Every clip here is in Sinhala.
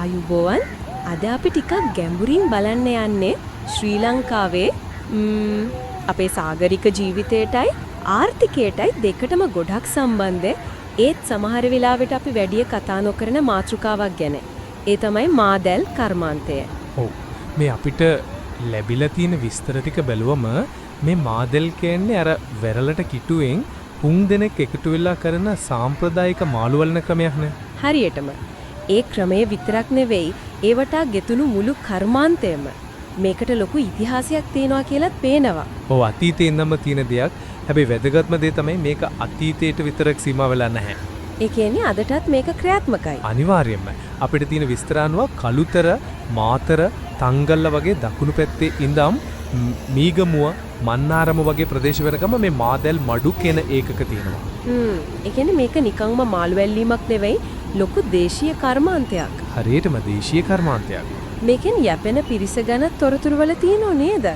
ආයුබෝවන්. අද අපි ටිකක් ගැඹුරින් බලන්න යන්නේ ශ්‍රී ලංකාවේ අපේ සාගරික ජීවිතයටයි ආර්ථිකයටයි දෙකටම ගොඩක් සම්බන්ධ, ඒත් සමහර වෙලාවට අපි වැඩිය කතා නොකරන මාතෘකාවක් ගැන. ඒ තමයි මාදැල් කර්මාන්තය. ඔව්. මේ අපිට ලැබිලා තියෙන විස්තර ටික බැලුවම මේ මාදෙල් කියන්නේ අර වෙරළට කිටුවෙන් හුඟ දෙනෙක් එකතු වෙලා කරන සාම්ප්‍රදායික මාළු වළන ක්‍රමයක් නේ. හරියටම. ඒ ක්‍රමය විතරක් නෙවෙයි, ඒවට ගෙතුණු මුළු කර්මාන්තයම. මේකට ලොකු ඉතිහාසයක් තියෙනවා කියලාත් පේනවා. ඔව්, අතීතේ ඉඳන්ම තියෙන දෙයක්. හැබැයි වැදගත්ම දේ තමයි මේක අතීතයට විතරක් සීමා වෙලා නැහැ. ඒ කියන්නේ අදටත් මේක ක්‍රියාත්මකයි. අනිවාර්යයෙන්ම අපිට තියෙන විස්තර අනුව කළුතර, මාතර, තංගල්ල වගේ දකුණු පැත්තේ ඉඳන් මීගමුව, මන්නාරම වගේ ප්‍රදේශ වෙනකම මේ මාදැල් මඩු කියන ඒකක තියෙනවා. ඒ කියන්නේ මේක නිකන්ම මාළු ඇල්ලීමක් නෙවෙයි, ලොකු දේශීය කර්මාන්තයක්. හරියටම දේශීය කර්මාන්තයක්. මේකෙන් යැපෙන පිරිස ගැන තොරතුරු වල තියෙනව නේද?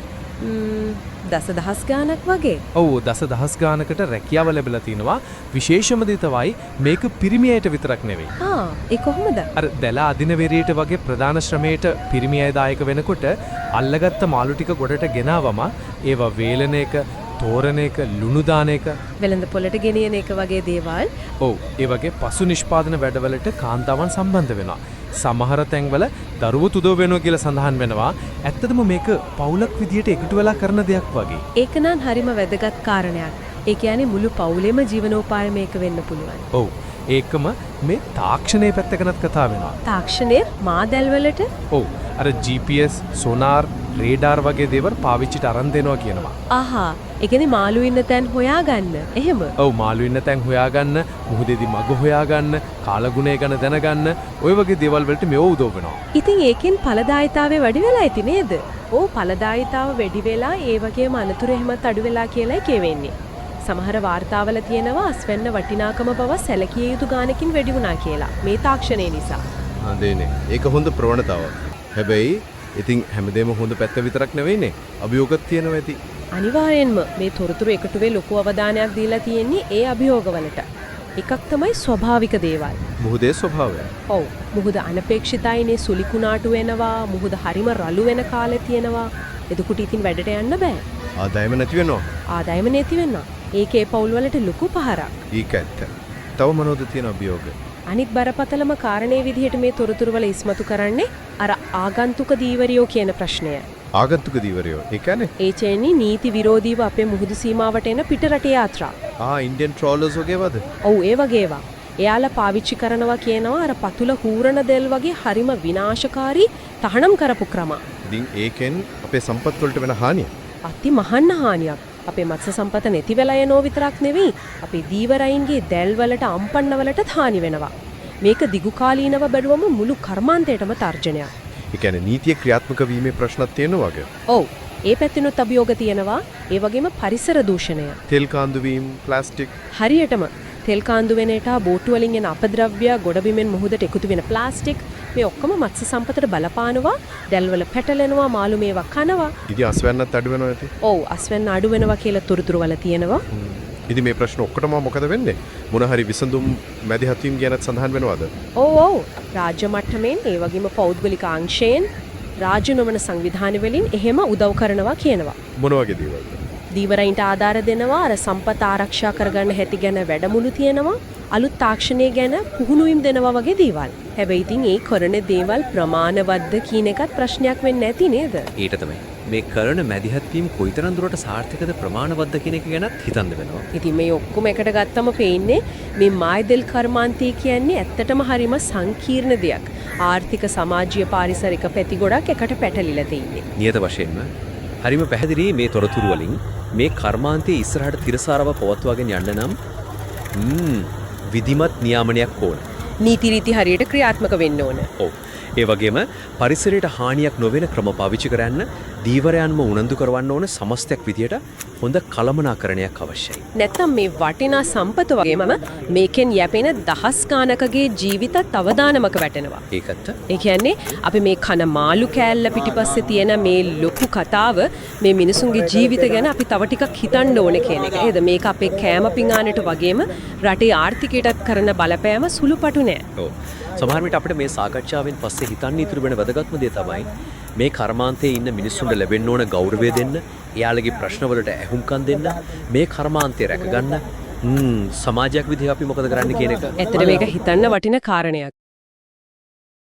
දසදහස් ගාණක් වගේ. ඔව්, දස දහස් ගානකට රැකියාව ලැබිලා තිනවා. විශේෂම දේ තමයි මේක පිරිමි අයට විතරක් නෙවෙයි. ආ, ඒ කොහොමද? අර දැල අදින වෙරියට වගේ ප්‍රධාන ශ්‍රමයට පිරිමි අය දායක වෙනකොට අල්ලගත්ත මාළු ටික ගොඩට ගෙනාවම ඒවා වේලන එක, තෝරන එක, ලුණු දාන එක, වෙළඳ පොළට ගෙනියන එක වගේ දේවල්. ඔව්, ඒ වගේ පසු නිෂ්පාදන වැඩවලට කාන්තාවන් සම්බන්ධ වෙනවා. සමහර තැන්වල දරුවෝ උදව් වෙනවා කියලා සඳහන් වෙනවා. ඇත්තටම මේක පවුලක් විදියට එකතු වෙලා කරන දෙයක් වගේ. ඒක නම් හරිම වැදගත් කාරණයක්. ඒ කියන්නේ මුළු පවුලේම ජීවනෝපාය මේක වෙන්න පුළුවන්. ඔව්. ඒකම මේ තාක්ෂණයේ පැත්ත ගැනත් කතා වෙනවා. තාක්ෂණය මාදැල් වලට? ඔව්. අර GPS, සෝනාර්, රේඩාර් වගේ දේවල් පාවිච්චිට අරන් දෙනවා කියනවා. ආහා, ඒ කියන්නේ මාළු ඉන්න තැන් හොයාගන්න. එහෙම. ඔව්, මාළු ඉන්න තැන් හොයාගන්න, මුහුදේදී මග හොයාගන්න, කාලගුණය ගැන දැනගන්න, ඔය වගේ දේවල් වලට මේව උදව් වෙනවා. ඉතින් ඒකෙන් ඵලදායිතාවය වැඩි වෙලා ඇති නේද? ඔව්, ඵලදායිතාව වැඩි වෙලා ඒ වගේම අනතුරු එහෙමත් අඩු වෙලා කියලායි කියවෙන්නේ. සමහර වාර්තාවල තියෙනවා අස්වැන්න වටිනාකම පවා සැලකිය යුතු ගානකින් වැඩි වුණා කියලා මේ තාක්ෂණය නිසා. හොඳයිනේ. ඒක හොඳ ප්‍රවණතාවක්. හැබැයි ඉතින් හැමදේම හොඳ පැත්ත විතරක් නෙවෙයිනේ. අභියෝගත් තියෙනවා ඇති. අනිවාර්යෙන්ම මේ තොරතුරු එකතුවේ ලොකු අවධානයක් දීලා තියෙන්නේ ඒ අභියෝගවලට. එකක් තමයි ස්වභාවික දේවල්. මුහුදේ ස්වභාවය. ඔව්. මුහුද අනපේක්ෂිතයිනේ, සුලි කුණාටු වෙනවා, මුහුද හරිම රළු වෙන කාලේ තියෙනවා. එතකොට ඉතින් වැඩට යන්න බෑ. ආදායම නැති වෙනවා. ආදායම නැති වෙනවා. ඒකේ පවුල් වලට ලොකු පහරක්. ඒක ඇත්ත. තව මොනවද තියෙන අභියෝග? අනිත් බරපතලම කාරණේ විදිහට මේ තොරතුරු වල ඉස්මතු කරන්නේ අර ආගන්තුක දීවරියෝ කියන ප්‍රශ්නය. ආගන්තුක දීවරයෝ. ඒ කියන්නේ? ඒ කියන්නේ නීති විරෝධීව අපේ මුහුදු සීමාවට එන පිටරට යාත්‍රා. ආ, ඉන්දියන් ට්‍රෝලර්ස් වගේ වද? ඔව්, ඒ වගේ ඒවා. එයාලා පාවිච්චි කරනවා කියනවා අර පතුල හූරන දෙල් වගේ හරිම විනාශකාරී තහනම් කරපු ක්‍රම. ඉතින් ඒකෙන් අපේ සම්පත් වලට වෙන හානිය. අති මහන්න හානියක්. අපේ මත්ස්‍ය සම්පත නැති වෙලා යනෝ විතරක් නෙවෙයි, අපේ දීවරයින්ගේ දැල් වලට අම්පන්න වලටත් හානි වෙනවා. මේක දිගු කාලීනව බැලුවම මුළු කර්මාන්තයටම තර්ජනයක්. ඒ කියන්නේ නීතිය ක්‍රියාත්මක වීමේ ප්‍රශ්නක් තියෙනවා වගේ. ඔව්. ඒ පැත්තෙනුත් අභියෝග තියෙනවා. ඒ වගේම පරිසර දූෂණය. තෙල් කාන්දු වීම, ප්ලාස්ටික්. හරියටම තෙල් කාන්දු වෙන එක, බෝට්ටු වලින් එන අපද්‍රව්‍ය, ගොඩබිමෙන් මුහුදට එකතු වෙන ප්ලාස්ටික්, මේ ඔක්කොම මත්ස්‍ය සම්පතට බලපානවා. දැල්වල පැටලෙනවා, මාළු මේවා කනවා. ඉතින් අස්වැන්නත් අඩු වෙනවා ඇති. ඔව්, අස්වැන්න අඩු වෙනවා කියලා තොරතුරු වල තියෙනවා. ඉතින් මේ ප්‍රශ්න ඔක්කොටම මොකද වෙන්නේ? මොන හරි විසඳුම් මැදිහත් වීම ගැනත් සඳහන් වෙනවද? ඔව්, රාජ්‍ය මට්ටමින් ඒ වගේම පෞද්ගලික අංශයෙන්, රාජ්‍ය නොවන සංවිධාන වලින් එහෙම උදව් කරනවා කියනවා. මොන වගේ දේවල්ද? දීවරයින්ට ආධාර දෙනවා, අර සම්පත ආරක්ෂා කරගන්න හැටි ගැන වැඩමුළු තියෙනවා, අලුත් තාක්ෂණය ගැන පුහුණුවීම් දෙනවා වගේ දේවල්. හැබැයි ඉතින් ඒ කරන දේවල් ප්‍රමාණවත්ද කියන එකත් ප්‍රශ්නයක් වෙන්නේ නැති නේද? ඊට තමයි මේ කරන මැදිහත් වීම කොයිතරම් දුරට සාර්ථකද, ප්‍රමාණවත්ද කියන එක ගැනත් හිතන්න වෙනවා. ඉතින් මේ ඔක්කොම එකට ගත්තම පේන්නේ මේ මායිදෙල් කර්මාන්තය කියන්නේ ඇත්තටම හරිම සංකීර්ණ දෙයක්. ආර්ථික, සමාජීය, පාරිසරික පැති ගොඩක් එකට පැටලිලා තියෙන්නේ. නියත වශයෙන්ම හරිම පැහැදිලි මේ තොරතුරු වලින් මේ කර්මාන්තයේ ඉස්සරහට තිරසාරව පවත්වාගෙන යන්න නම් විධිමත් නියාමනයක් ඕන. නීති රීති හරියට ක්‍රියාත්මක වෙන්න ඕන. ඔව්. ඒ වගේම පරිසරයට හානියක් නොවන ක්‍රම පාවිච්චි කරන්න දීවරයන්ම උනන්දු කරවන්න ඕන. සමස්තයක් විදියට හොඳ කළමනාකරණයක් අවශ්‍යයි. නැත්තම් මේ වටිනා සම්පත වගේම මේකෙන් යැපෙන දහස් ගානකගේ ජීවිතත් අවදානමක වැටෙනවා. ඒකත් ඒ කියන්නේ අපි මේ කන මාළු කෑල්ල පිටිපස්සේ තියෙන මේ ලොකු කතාව, මේ මිනිසුන්ගේ ජීවිත ගැන අපි තව ටිකක් හිතන්න ඕනේ කියන එක. නේද? මේක අපේ කෑම පිඟානට වගේම රටේ ආර්ථිකයටත් කරන බලපෑම සුළුපටු නෑ. ඔව්. සමහර විට අපිට මේ සාකච්ඡාවෙන් පස්සේ හිතන්න ඉතුරු වෙන වැදගත්ම දේ තමයි මේ කර්මාන්තයේ ඉන්න මිනිස්සුන්ට ලැබෙන්න ඕන ගෞරවය දෙන්න, එයාලගේ ප්‍රශ්නවලට ඇහුම්කන් දෙන්න, මේ කර්මාන්තය රැකගන්න සමාජයක් විදිහට අපි මොකද කරන්න කියන එක. ඇත්තට මේක හිතන්න වටින කාරණයක්.